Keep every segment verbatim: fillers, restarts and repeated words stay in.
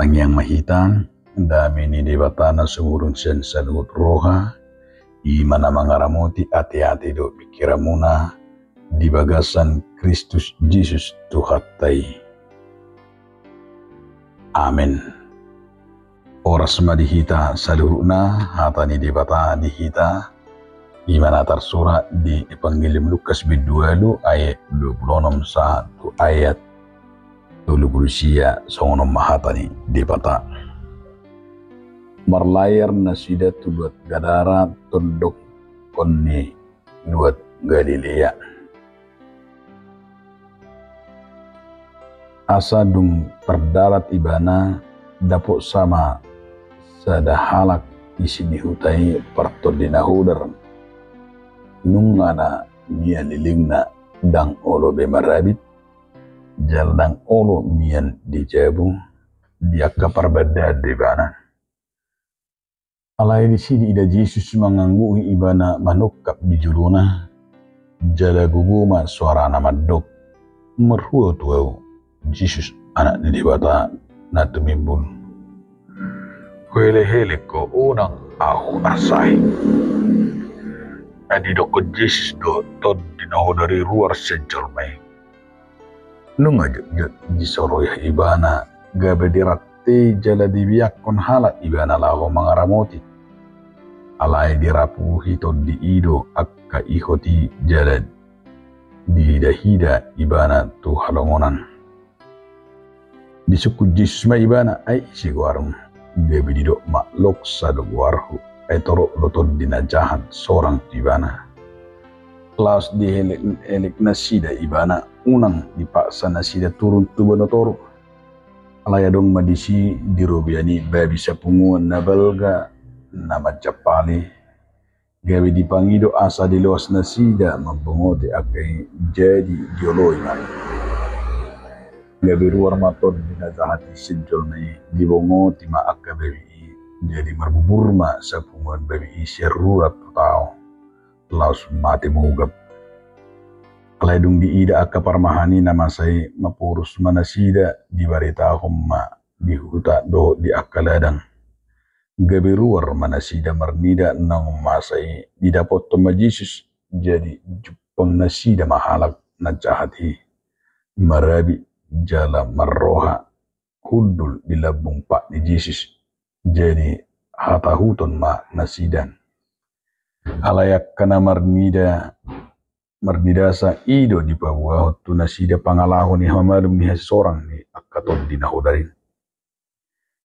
Tangiang ma hita. Dame ni Debata na sumurung sian saluhut roha, i ma na mangaramoti ateate dohot pingkiranmuna di bagasan Kristus Jesus Tuhanta i. Amen. Horas ma di hita saluhutna, hata ni Debata di hita, i ma na tarsurat di Evangelium Lukas bindu ualu ayat dua pulu onom sahat tu ayat tolu pulu sia. Songon on ma hata ni Debata. Marlayar nasida tu luat Gadara, tondongkon ni luat Galilea. Asa dung tardalan ibana, dapotsa ma sada halak isi ni huta i partondi na hodar. Nunga na mian lilingna, ndang olo be marabit, jala ndang olo mian di jabu, di angka parbandaan do ibana. Alai disi diida Jesus mangangguhi ibana manungkap di jolona, jala gogo ma soarana mandok: Marhua tu ahu, Jesus, Anak ni Debata na tumimbul. Huelehelek ho, unang ahu arsahi. Ai didokkon Jesus do tondi na hodar i ruar sian jolma i. Nunga jotjot disoroiha ibana, gabe dirantei jala dibianghon halak ibana laho mangaramoti. Alai dirapuhi tondi i do angka ihot i jala diidahida ibana tu halongonan. Disungkun Jesus ma ibana: Ai ise goarmu? Gabe didok ma: Loksa do goarhu. Ai torop do tondi na jahat sorang tu ibana. Laos dielekelek nasida ibana, unang dipaksa nasida turun tu banua toru. Alai adong ma disi di robean i babi sapunguan na balga na manjampali. Gabe dipangido asa diloas nasida mambongoti angka i, jadi dioloi ma. Gabe ruar ma tondi na jahat i sian jolma i, dibongoti ma angka babi i, jadi marbubur ma sapunguan babi i sian rura tu tao, laos mate mogap. Alai dung diida angka parmahan i na masa i, maporus ma nasida, dibaritahon ma di huta dohot di angka ladang. Gabe ruar ma nasida marnida naung masa i, didapothon ma Jesus, jadi jumpang nasida ma halak na jahat i, marabit jala marroha hundul di lambung pat ni Jesus, jadi hatahuton ma nasida. Alai angka na marnida, marnidasa i do dipaboahon tu nasida pangalaho ni hamalum ni hasisorang ni angka tondi na hodar i.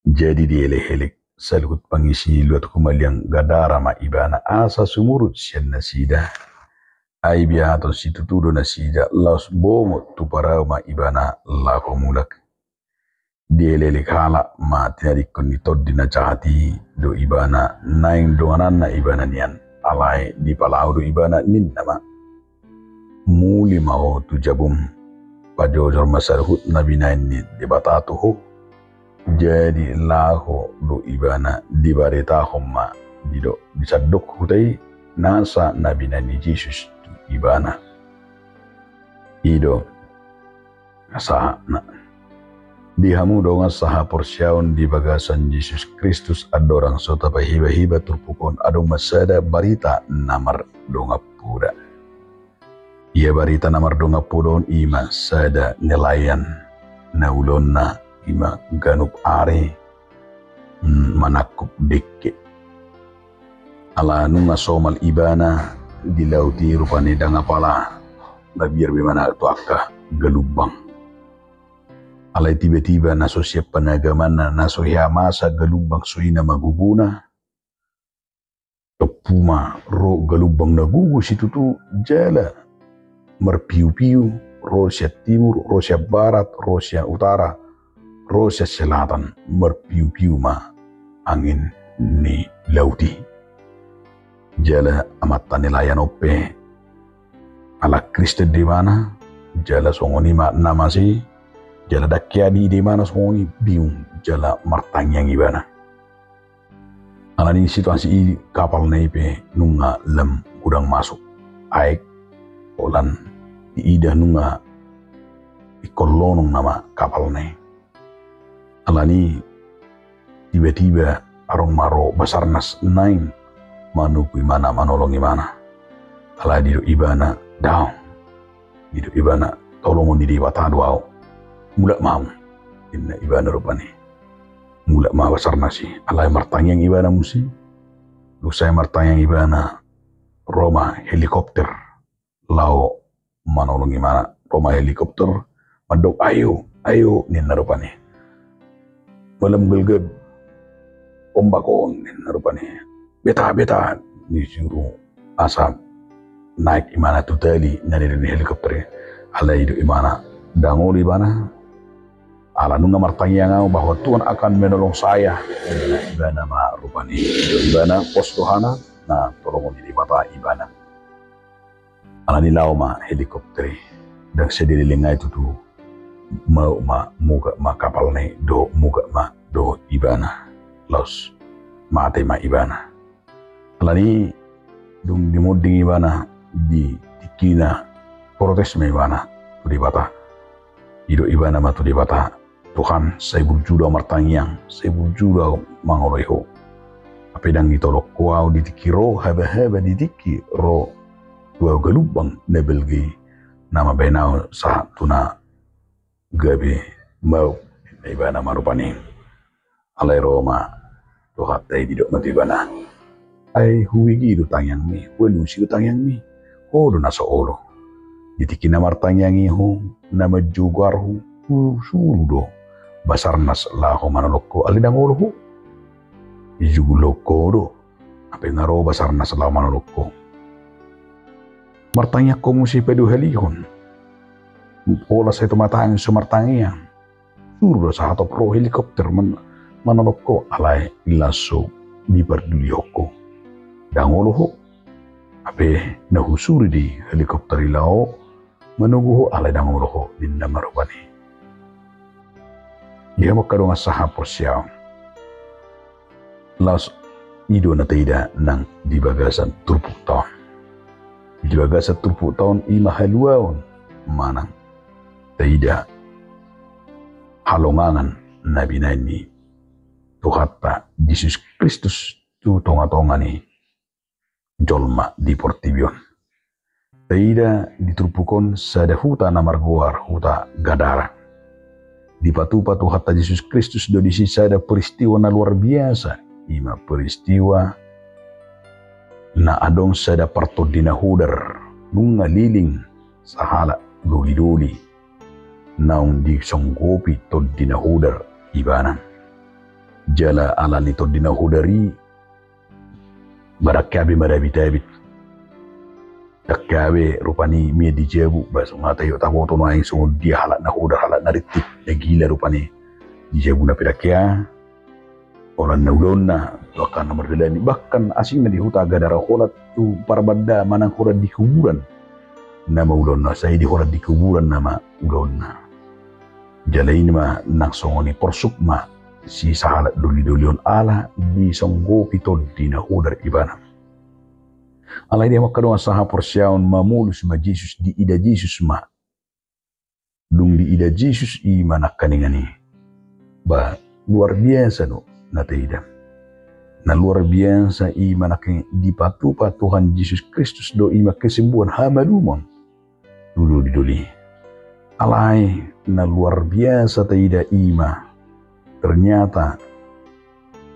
Jadi dielekelek saluhut pangisi ni luat humaliang Gadara ma ibana asa sumurut sian nasida. Ai biahaton situtu do nasida laos bongot tu parau ma ibana laho mulak. Dielekelek halak ma tinadingkon ni tondi na jahat i do ibana, naeng dongananna ibana nian. Alai dipalaho do ibana, ninna ma: Muli ma ho tu jabum. Pajojor ma saluhut na binahen ni Debata tu ho. Jadi laho do ibana, dibaritahon ma, didok, disandok huta i nasa na binahen ni Jesus tu ibana. I do sahatna. Di hamu dongan sahaporseaon di bagasan Jesus Kristus, andorang so tapahibahiba turpuk on, adong ma sada barita na mardongan poda. Ia barita na mardongan poda on i ma sada nelayan na ulaonna i ma ganup ari, mm, manangkup dengke. Ala nunga somal ibana di laut i, rupani ndang apala mabiar be manangkup tu angka galumbang. Alai tiba-tiba na so siap panagamanna, na so hea masa galumbang songon i na magogona, tompu ma ro galumbang na gogo situtu jala marpiupiu, ro sian timur, ro sian barat, ro sian utara, ro sian selatan, marpiupiu ma angin ni laut i. Jala amanta nelayan on pe halak Kristen do ibana, jala songon i ma na masa i, jala ndang hea diida ibana songon i, bingung jala martangiang ibana. Alani situasi i, kapalna i pe nunga lam godang masuk aek, holan diida nunga ingkon lonong nama kapalna i. Alani tiba-tiba adong ma ro Basarnas naeng manungkun imana, manolong imana. Alai didok ibana, daong. Didok ibana, tolongon ni Debata do ahu. Mulak ma hamu, ninna ibana rupani. Mulak ma Basarnas i, alai martangiang ibana muse. Dung sae martangiang ibana, ro ma helikopter laho manolong imana. Ro ma helikopter, mandok, ayo, ayo, ninna rupani. Malam gelgel ombak on, ninna rupani. Beta, beta, disuru asa naek imana tu tali na nidok ni helikopter i. Alai didok imana, dang olo ibana. Ala nunga martangiang ahu bahwa Tuhan akan menolong saya, ninna ibana ma rupani. Didok ibana, pos do hana, na tolongon ni Debata ibana. Alani laho ma helikopter i, dang sadia leleng ai tutu, mau ma, mugak ma kapal na i, dohot mugak ma dohot ibana. Laos mate ma ibana. Alani dung dimonding ibana di tingkina, protes ma ibana tu Debata. Didok ibana ma tu Debata, Tuhan, sai burju do ahu martangiang, sai burju do ahu mangoloi Ho. Hape dang ditolong Ho ahu di tingki ro haba-haba, di tingki ro tu ahu galumbang na balga i, na mambahen ahu sahat tu na gabe mau, ninna ibana ma rupani. Alai ro ma Tuhanta i, didok ma tu ibana, ai hubege do tangiangmi, hualusi do tangiangmi. Ho do na so olo. Di tingki na martangiang i ho, na manjogar ho, husuru do Basarnas laho manolong ho, alai dang olo ho. Dijugulhon ho do, hape nga ro Basarnas laho manolong ho. Martangiang ho muse paduahalihon. Pola sai tu matangiang so martangiang. Suru do sahatop ro helikopter man-, manolong ho, alai laos so dipardulihon ho. Dang olo ho. Hape na husuru do i helikopter i laho manogu ho, alai dang olo ho, ninna ma rupani. Di hamu angka dongan sahaporseaon, laos i do na taida nang di bagasan turpukta on. Di bagasan turpukta on i ma haluaon manang taida halongangan na binahen ni Tuhanta Jesus Kristus tu tonga-tonga ni jolma di portibi on. Taida di turpuk on sada huta na margoar huta Gadara. Dipatupa Tuhanta Jesus Kristus do disi sada peristiwa na luar biasa, i ma peristiwa na adong sada partondi na hodar, nunga leleng sahalak doli-doli naung disonggopi tondi na hodar ibana. Jala alani tondi na hodar i, ba dang hea be marabit-abit. Dang hea be rupani mian di jabu, ba songon hata i taboto nuaeng songon dia halak na hodar, halak na rintik, na gila rupani. Di jabuna pe dang hea, holan na ulaonna, bahkan na mardalani, bahkan asingna di huta Gadara holan tu parbanda manang holan di kuburan nama ulaonna, sai di holan di kuburan nama ulaonna. Jala i ma nang songon i porsuk ma si sahalak doli-doli on ala disonggopi tondi na hodar ibana. Alai di hamu angka dongan sahaporseaon, mamolus ma Jesus, diida Jesus ma. Dung diida Jesus i ma nangkaningan i. Ba, luar biasa do na taida. Na luar biasa i ma nangkaningan i, dipatupa Tuhan Jesus Kristus do i ma kesembuhan, hamalumon tu doli-doli. Alai na luar biasa taida i ma, ternyata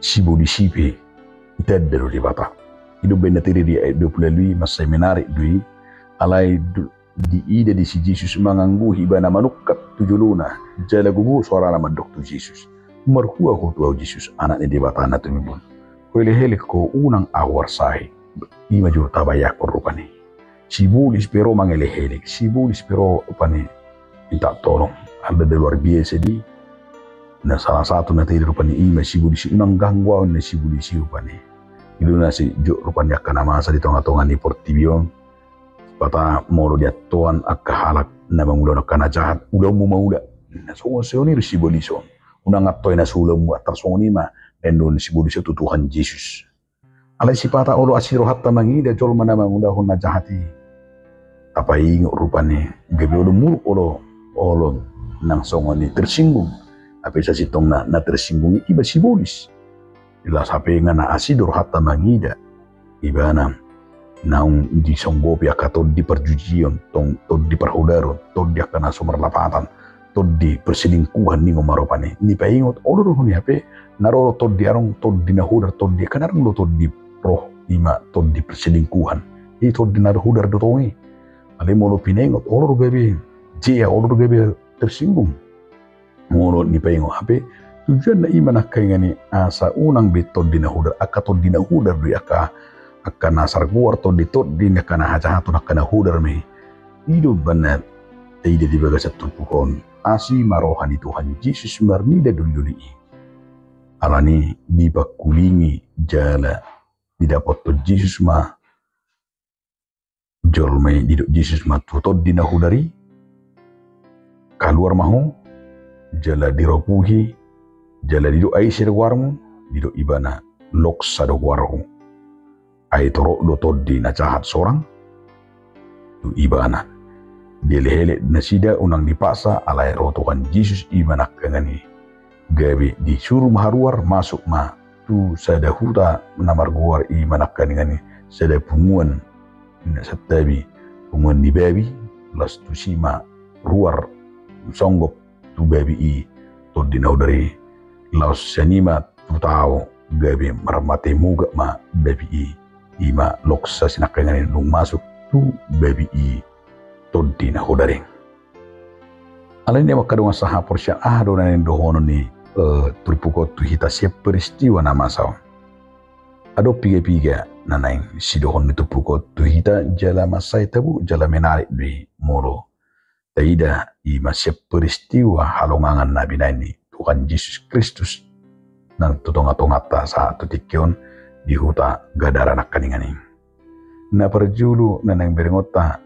sibolis i pe ditanda do Debata. I do umbahen na taida di ayat dua pulu ualu i, mansai menarik do i. Alai du-, diida disi Jesus mangangguhi ibana manungkap tu jolona, jala gogo soarana mandok tu Jesus, marhua ho tu ahu Jesus, Anak ni Debata na tumimbun? Huelek-elek ho, unang ahu arsahi. I ma jo tabayangkon rupani. Sibolis pe ro mangelek-elek, sibolis pe ro rupani minta tolong. Ala na luar biasa do i. Na salah satu na taida rupani i ma sibolis i, unang ganggu ahu, ninna sibolis i rupani. I do na sai jot rupani angka na masa di tonga-tonga ni portibi on. Sipata molo diantoan angka halak na mangulahon angka na jahat, ulaonmu ma ula. Na songon, songon i do sibolis on. Unang antoi na so ulaonmu, antar songon i ma na ninna sibolis on tu Tuhan Jesus. Alai sipata olo asi rohanta mangida jolma na mangulahon na jahat i, tapaingot rupani, gabe olo muruk, olo, olo nang songon i tersinggung. Hape sasintongna na tersinggung i iba sibolis. Las hape nga na asi do rohanta mangida ibana naung disonggopi angka tondi parjujion, tong-, tondi parhodaron, tondi angka na so marlapatan, tondi perselingkuhan ningon ma rupani. Nipaingot olo do honi hape na ro tondi adong, tondi na hodar, tondi angka na adong do tondi roh, ima tondi perselingkuhan. I tondi na hodar do tong i. Alai molo pinaingot olo do gabe jea, olo do gabe tersinggung. Molo nipaingot hape, tujuanna ima nangkaningan i asa unang be tondi na hodar, angka tondi na hodar do i angka, angka na sargoar tondi, tondi ni angka na hajahaton, angka na hodar ma i. I do umbahen na taida di bagasan turpuk on, asi ma roha ni Tuhan Jesus marnida doli-doli i. Alani dipangkulingi jala didapothon Jesus ma jolma i, didok Jesus ma tu tondi na hodar i, kaluar ma ho, jala diropuhi, jala didok ai ise do goarmu, didok ibana loksa do goarhu. Ai torop do tondi na jahat sorang tu ibana. Dielek-elek nasida unang dipaksa, alai ro Tuhan Jesus ima nangkaningan i. Gabe disuru ma haruar, masuk ma tu sada huta na margoar ima nangkaningan i sada punguan na santabi, punguan ni babi, laos tusi ma ruar songgop tu babi i tondi na hodar i, laos sian i ma tu tao gabe marmate mugak ma babi i, ima loksa si nangkaningan i dung masuk tu babi i tondi na hodar i. Alani i angka dongan sahaporseaon, aha do na naeng dohonon ni, eh, turpuk on tu hita sian peristiwa na masa on? Adong piga-piga na naeng sidohonon ni turpuk on tu hita, jala mansai tabo jala menarik do i molo taida, ima sian peristiwa halongangan na binahen ni Tuhan Jesus Kristus nang tu tonga-tonganta sahat tu tingki on di huta Gadara nangkaningan i. Na parjolo na naeng berengonta,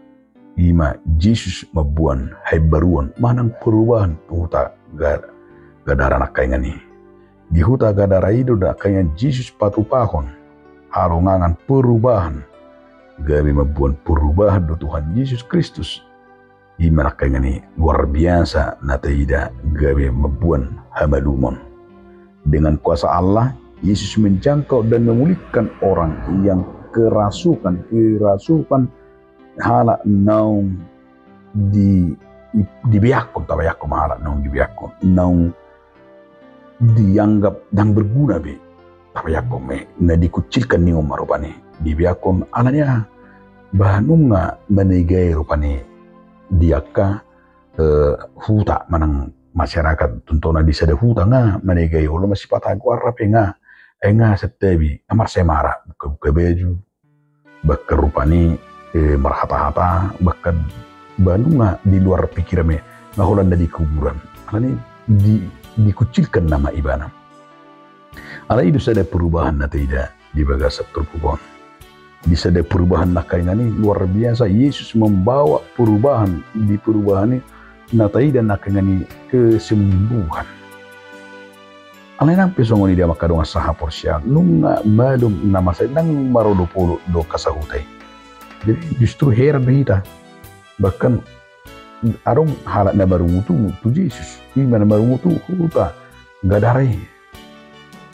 ima Jesus mamboan haimbaruon manang perubahan tu huta Ga-, Gadara nangkaningan i. Di huta Gadara i do nangkaningan Jesus patupahon halongangan perubahan. Gabe mamboan perubahan do Tuhan Jesus Kristus. Ima nangkaningan i luar biasa na taida, gabe mamboan hamalumon. Dengan kuasa Allah, Yesus menjangkau dan memulihkan orang yang kerasukan, kerasukan, halak naung di, di, dibeakkon, tabeakkon ma halak naung dibeakkon, naung dianggap ndang berguna be. Tabeakkon ma i, na dikucilkan ningon ma rupani. Dibeakkon alani aha? Ba nunga manegai rupani di angka, eh, huta manang masyarakat, contohna di sada huta nga manegai, olo ma sipata goarna pe nga, eh, nga santabi, nga marsai mara, buka-buka baju, bahkan rupani, eh, marhata-hata, bahkan ba nunga di luar pikiran ma i, nga holan na di kuburan. Alani di, dikucilkan nama ibana. Alai i do sada perubahan na taida di bagasan turpuk on. Di sada perubahan nangkaningan i luar biasa, Yesus membawa perubahan, di perubahan i na taida nangkaningan i kesembuhan. Alai nang pe songon i di angka dongan sahaporseaon, nunga malum na masa i, ndang marolop-olop do angka sahuta i. Jadi justru heran do hita. Bahkan adong halak na marungut-ungut tu Jesus, ima na marungut-ungut huta Gadara i.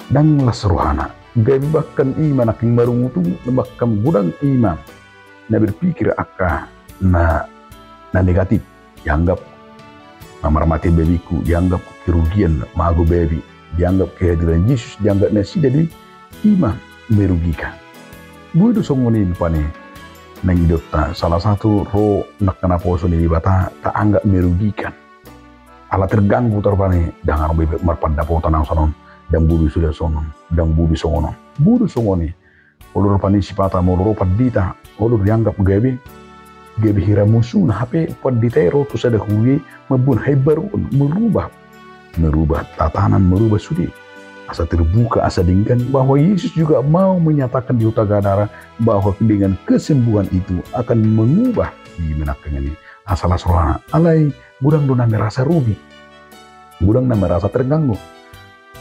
Ndang las rohana. Gabe bahkan ima nangkin marungut-ungut, bahkan godang ima na berpikir angka na, na negatif. Dianggap na marmate babingku, dianggap kerugian mago babi, dianggap kehadiran Jesus, dianggap nasida do i ima merugikan. Boi do songon i rupani na nidokta, salah satu ro nangkin naposo ni Debata taanggap merugikan. Ala terganggu ta rupani, ndang adong be marpandapotan au songon on, ndang boi be suda songon on, ndang boi be songon on. Boi do songon i. Olo rupani sipata molo ro pandita, olo dianggap gabe, gabe hira musuna, hape pandita i ro tu sada huria i mamboan haimbaruon, merubah, merubah tatanan, merubah sude. Asa terbuka, asa denggan bahwa Yesus juga mau menyatakan di huta Gadara bahwa dengan kesembuhan itu akan mengubah di menakkangan ini. Asa las rohana. Alai godang do na merasa rugi. Godang na merasa terganggu.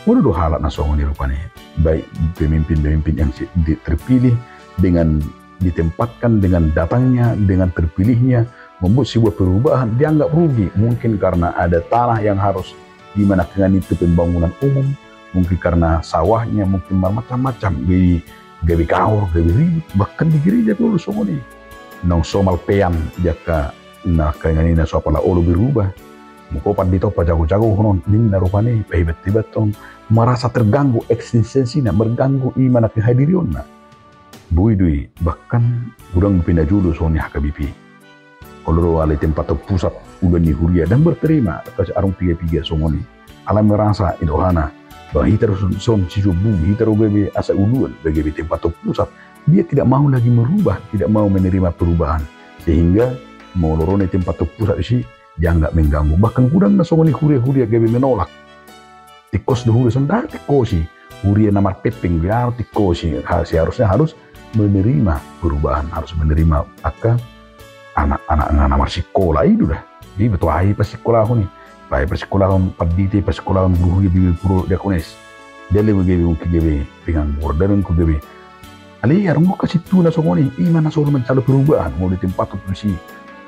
Olo do halak na songon i rupani, baik pemimpin-pemimpin yang si-, di-, terpilih dengan ditempatkan, dengan datangnya, dengan terpilihnya, membuat sebuah perubahan, dianggap rugi. Mungkin karena ada tanah yang harus dimanakkan itu pembangunan umum, mungkin karena sawahnya, mungkin marmacam-macam, gabe, gabe gaor, gabe ribut, bahkan di gereja pe olo songon i. Naung somal pean di angka na angka ingan i na so apala olo berubah. Molo pandita on pajago-jagohon on, ninna rupani, pahebat-hebathon, merasa terganggu eksistensinya, terganggu i ma na kehadirionna. Boi do i, bahkan godang dope na jolo songon i H K B P. Olo do alai tempat pusat ulaon ni huria, ndang berterima, kasi arung piga-piga songon i. Alai merasa i do hana, bah hita do son, son sisombu, hita do gabe asa uluan, bah gabe tempat pusat. Dia tidak mau lagi merubah, tidak mau menerima perubahan. Sehingga molo ro na i tempat pusat disi, dianggap mengganggu. Bahkan godang na songon i huria-huria gabe menolak. Tingkos do huria, songon ndang tingkosi. Huria na marpepeng, biar tingkosi. Ha, seharusnya harus menerima perubahan, harus menerima angka anak-anak na marsikola i do da. Jadi betul ai pasikolahon i. Baik pasikolahon pandita, pasikolahon guru, huria, bibir puro, diakones. Dia gabe mungkin gabe pengangguran, gabe Alai arung do kasi tu na songon i, i ma na solu mencalo perubahan, molo di tempat tu si.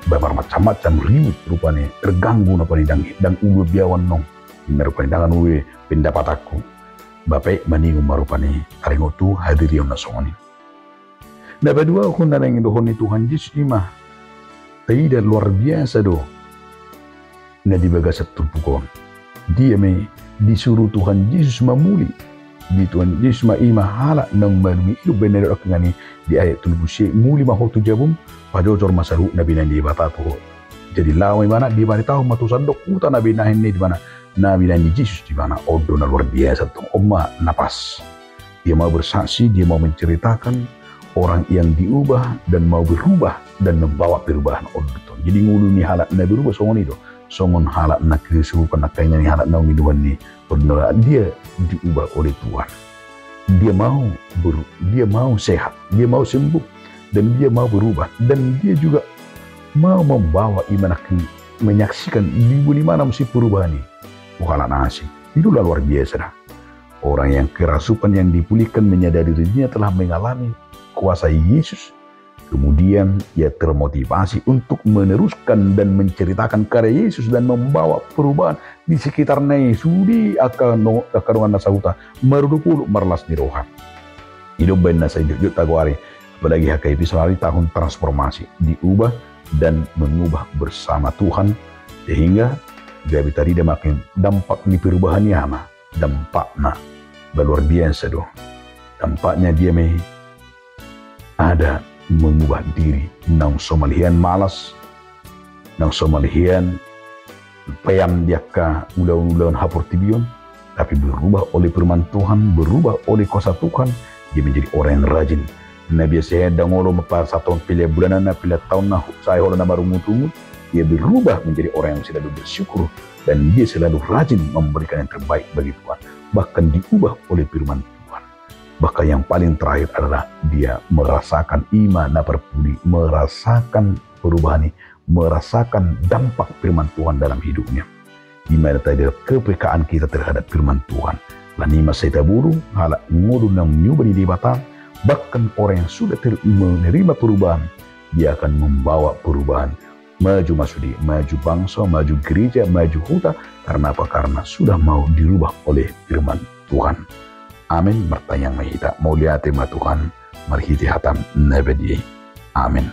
Bah marmacam-macam ribut rupani, terganggu na rupani, ndang, ndang uluan be ahu annon. Ninna rupani, ndang uluan be pendapatanku. Bah pe maningon ma rupani taringot tu hadirion na songon i. Na paduahon na naeng dohon ni Tuhan Jesus i ma. Taida luar biasa do na di bagasan turpuk on. Dia ma i disuru Tuhan Jesus mamuli. Di Tuhan Jesus ma i ma halak naung malum i, i do umbahen na didok angka ingan i di ayat tolu pulu sia, muli ma ho tu jabum, pajojor ma saluhut na binahen ni Debata tu ho. Jadi laho ma ibana, dibaritahon ma tu sandok huta na binahen ni, di mana na binahen ni Jesus, di mana on do na luar biasa tong, on ma na pas. Dia mau bersaksi, dia mau menceritakan orang yang diubah dan mau berubah dan membawa perubahan on do tong. Jadi ngolu ni halak na berubah songon i do. Songon halak na kesurupan, na kaingan ni halak naung inuman ni, dia diubah oleh Tuhan. Dia mau ber-, dia mau sehat, dia mau sembuh, dan dia mau berubah, dan dia juga mau membawa i ma na menyaksikan di buni mana musim perubahan i. Wah, halak na asing. Itulah luar biasa dah. Orang yang kerasukan yang dipulihkan menyadari dirinya telah mengalami kuasa Yesus. Kemudian ia termotivasi untuk meneruskan dan menceritakan karya Yesus dan membawa perubahan di sekitarna i, sude angka no-, angka dongan na sahuta, marudop olo marlas ni roha. I do umbahen na sai jotjot tagoari, apalagi H K B P saonari tahun transformasi, diubah dan mengubah bersama Tuhan, sehingga gabe tarida ma angka dampak ni perubahan i, aha ma dampakna. Bah luar biasa do. Dampaknya dia ma i ada mengubah diri, naung somal hian malas, naung somal hian pean di angka ulaon-ulaon haportibion, tapi berubah oleh firman Tuhan, berubah oleh kuasa Tuhan, dia menjadi orang yang rajin. Na biasa i ndang olo mampasahat pelean bulananna, pelean taonna, sai holan na marungut-ungut, dia berubah menjadi orang yang selalu bersyukur, dan dia selalu rajin memberikan yang terbaik bagi Tuhan. Bahkan diubah oleh firman Tuhan. Bahkan yang paling terakhir adalah dia merasakan i ma na parpudi, merasakan perubahan i, merasakan dampak firman Tuhan dalam hidupnya. I ma na tadi kepekaan kita terhadap firman Tuhan. Alani i ma sai taboru, halak ngolu naung niuba ni Debata, bahkan orang yang sudah ter-, menerima perubahan, dia akan membawa perubahan. Maju ma sude, maju bangso, maju gereja, maju huta. Karena apa? Karena sudah mau dirubah oleh firman Tuhan. Amin. Martangiang ma hita. Mauliate ma Tuhan marhite hataM na badia i. Amin.